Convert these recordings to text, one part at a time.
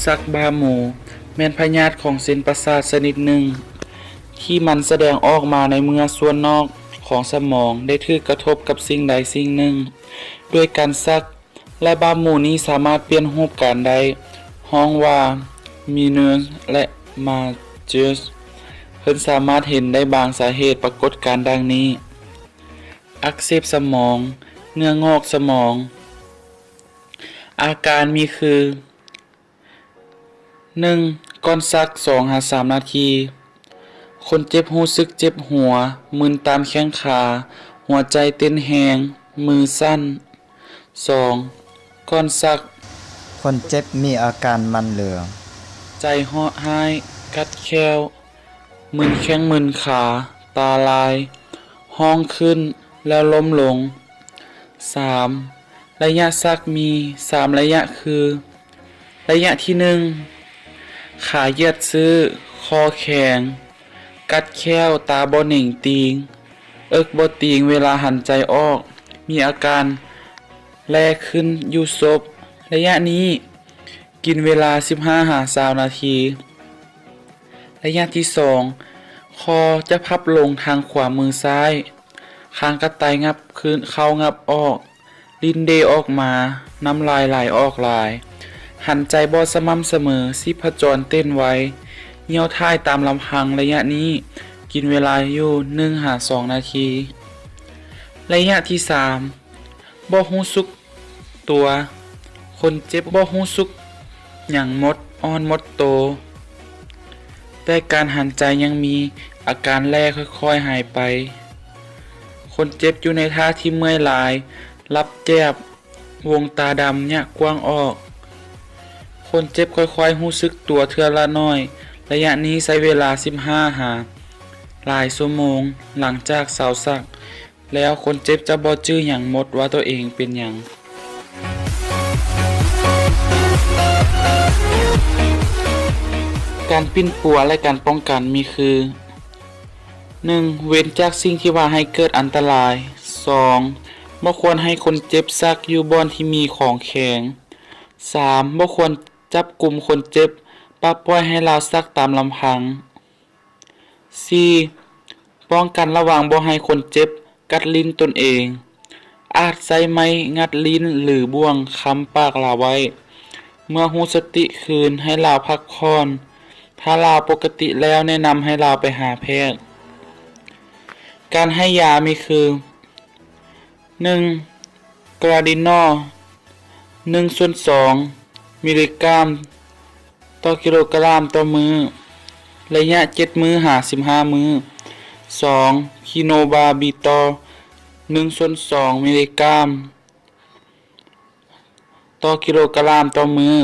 ສັກບ້າໝູ ແມ່ນພະຍາດຂອງເສັ້ນປະສາດຊະນິດໜຶ່ງ ທີ່ມັນສະແດງອອກມາໃນເມື່ອສ່ວນນອກຂອງສະໝອງໄດ້ຖືກກະທົບກັບສິ່ງໃດສິ່ງໜຶ່ງ ດ້ວຍການສັກ ແລະ ບ້າໝູນີ້ສາມາດປ່ຽນຮູບການໄດ້ ຮ້ອງວ່າ Meniere ແລະ Majeure. ເພິ່ນສາມາດເຫັນໄດ້ບາງສາເຫດປາກົດການດັ່ງນີ້: ອັກເສບສະໝອງ, ເນື້ອງອກສະໝອງ. ອາການມີຄື ໜຶ່ງ ກ່ອນສັກສອງຫາສາມນາທີ ຄົນເຈັບຮູ້ສຶກເຈັບຫົວ, ມຶນຕາມແຂ້ງຂາ, ຫົວໃຈເຕັ້ນແຮງ, ມືສັ່ນ. ສອງ ກ່ອນສັກ ຄົນເຈັບມີອາການໝັ້ນເຫຼືອງ, ໃຈເຫາະຮ້າຍ, ກັດແຂ້ວ, ມຶນແຂ້ງມຶນຂາ, ຕາລາຍ, ຮ້ອງຂຶ້ນ ແລ້ວລົ້ມລົງ. ສາມ ໄລຍະສັກມີສາມໄລຍະຄື ໄລຍະທີໜຶ່ງ ຂາຢຽດຊື້, ຄໍແຂງ, ກັດແຂ້ວ, ຕາບໍ່ເໜັງຕີງ, ເອິກບໍ່ຕີງເວລາຫັນໃຈອອກ, ມີອາການແລ່ຂຶ້ນຢູ່ສົບ. ໄລຍະນີ້ກິນເວລາສິບຫ້າຫາຊາວນາທີ. ໄລຍະທີສອງ ຄໍຈະພັບລົງທາງຂວາມືຊ້າຍ, ຄາງກະໄຕຫງັບຂຶ້ນເຂົ້າຫຍັບອອກ, ລິ້ນເດອອກມາ, ນ້ຳລາຍໄຫຼອອກຫຼາຍ, ຫັນໃຈບໍ່ສະໝ່ຳສະເໝີ, ຊີບພະຈອນເຕັ້ນໄວ, ຍ່ຽວຖ່າຍຕາມລຳພັງ. ໄລຍະນີ້ກິນເວລາຢູ່ໜຶ່ງຫາສອງນາທີ. ໄລຍະທີສາມ ບໍ່ຮູ້ສຶກຕົວ, ຄົນເຈັບບໍ່ຮູ້ສຶກຫຍັງໝົດ, ອ່ອນໝົດໂຕ, ແຕ່ການຫັນໃຈຍັງມີ, ອາການແລ່ຄ່ອຍໆຫາຍໄປ. ຄົນເຈັບຢູ່ໃນທ່າທີ່ເມື່ອຍຫຼາຍ, ຫຼັບແຈບ, ວົງຕາດຳຍະກວ້າງອອກ. ຄົນເຈັບຄ່ອຍໆຮູ້ສຶກຕົວເທື່ອລະໜ້ອຍ. ໄລຍະນີ້ໃຊ້ເວລາສິບຫ້າຫາຫຼາຍຊົ່ວໂມງ. ຫຼັງຈາກເຊົາສັກ ແລ້ວຄົນເຈັບຈະບໍ່ຈື່ຫຍັງໝົດວ່າໂຕເອງເປັນຫຍັງ. ການປິ່ນປົວ ແລະ ການປ້ອງກັນມີຄື ໜຶ່ງ ເວັ້ນຈາກສິ່ງທີ່ວ່າໃຫ້ເກີດອັນຕະລາຍ. ສອງ ບໍ່ຄວນໃຫ້ຄົນເຈັບສັກຢູ່ບ່ອນທີ່ມີຂອງແຂງ. ສາມ ບໍ່ຄວນຈັບກຸມຄົນເຈັບ, ປະປ່ອຍໃຫ້ລາວສັກຕາມລຳພັງ. ສີ່ ປ້ອງກັນລະວັງບໍ່ໃຫ້ຄົນເຈັບກັດລີ້ນຕົນເອງ, ອາດໃຊ້ໄມ້ງັດລີ້ນ ຫຼື ບ່ວງຄ້ຳປາກລາວໄວ້. ເມື່ອຮູ້ສະຕິຄືນໃຫ້ລາວພັກຜ່ອນ. ຖ້າລາວປົກກະຕິແລ້ວ ແນະນຳໃຫ້ລາວໄປຫາແພດ. ການໃຫ້ຢາມີຄື ໜຶ່ງ ກຣາດິນອລ ໜຶ່ງສ່ວນສອງມິລລີກຣາມຕໍ່ກິໂລກຣາມຕໍ່ມື້, ໄລຍະເຈັດມື້ຫາສິບຫ້າມື້. ສອງ ຄີໂນບາບີໂຕ ໜຶ່ງສ່ວນສອງມິລລີກຣາມຕໍ່ກິໂລກຣາມຕໍ່ມື້,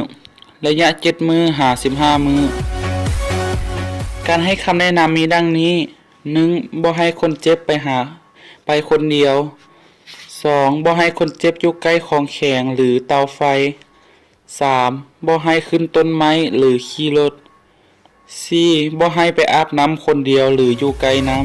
ໄລຍະເຈັດມື້ຫາສິບຫ້າມື້. ການໃຫ້ຄຳແນະນຳມີດັ່ງນີ້: ໜຶ່ງ ບໍ່ໃຫ້ຄົນເຈັບໄປຫາ ໄປຄົນດຽວ. ສອງ ບໍ່ໃຫ້ຄົນເຈັບຢູ່ໃກ້ຂອງແຂງ ຫຼື ເຕົາໄຟ. ສາມ ບໍ່ໃຫ້ຂຶ້ນຕົ້ນໄມ້ ຫຼື ຂີ່ລົດ. ສີ່ ບໍ່ໃຫ້ໄປອາບນ້ຳຄົນດຽວ ຫຼື ຢູ່ໃກ້ນ້ຳ.